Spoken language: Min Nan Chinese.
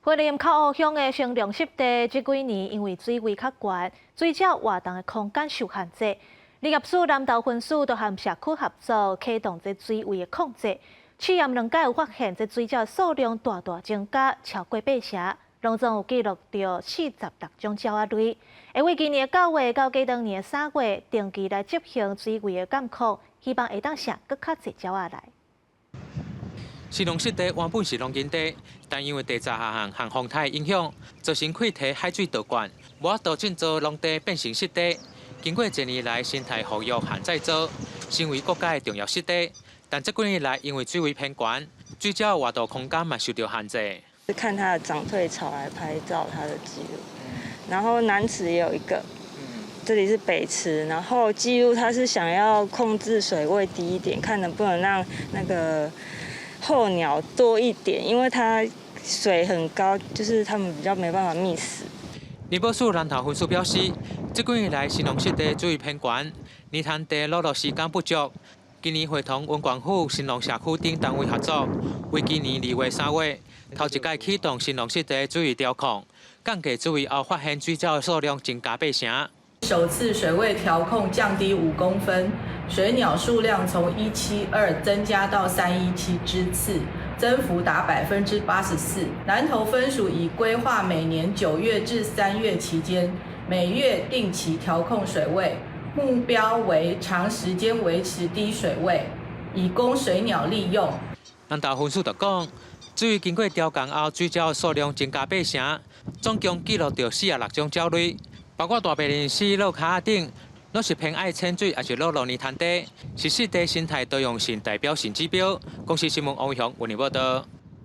雲林靠湖鄉的興隆濕地，這幾年因為水位較懸，水鳥活動的空間受限制。林業署南投分署都和社區合作，啟動這水位的控制。試驗兩擺有發現，這水鳥數量大大增加，超過八成，攏總有記錄著46種鳥仔類。會為今年9月到過當年3月，定期來執行水位的監控，希望會當攝閣較濟鳥仔來。興隆濕地原本是農耕地，但因為第十項行洪堤影響，造成開堤海水倒灌，無法度轉做農地變成濕地。經過幾年來生態復育和再造，成為國家的重要濕地。但這幾年來，因為水位偏懸，水鳥活動空間嘛受著限制。看它的漲退潮來拍照它的記錄，然後南池也有一個，這裡是北池，然後記錄它是想要控制水位低一點，看能不能讓那個候鳥多一點，因為它水很高，就是它們比較沒辦法覓食。林保署南投分署表示，這幾年來興隆濕地水位偏懸，泥灘地裸露時間不足。今年會同文管府、興隆社區等單位合作，為今年2月、3月頭一擺啟動興隆濕地水位調控，降低水位後，發現水鳥數量增加八成。首次水位調控降低5公分，水鳥數量從172增加到317隻次，增幅達84%。南投分署已規劃每年9月至3月期間，每月定期調控水位，目標為長時間維持低水位，以供水鳥利用。南投分署就講，水位經過調降後，水鳥數量增加八成，總共記錄著46種鳥類。包括大白鯪鷥、躼跤仔等，攏是偏愛淺水，抑是裸露泥灘地，是濕地生態多樣性代表性指標。公視新聞王偉雄，雲林報導。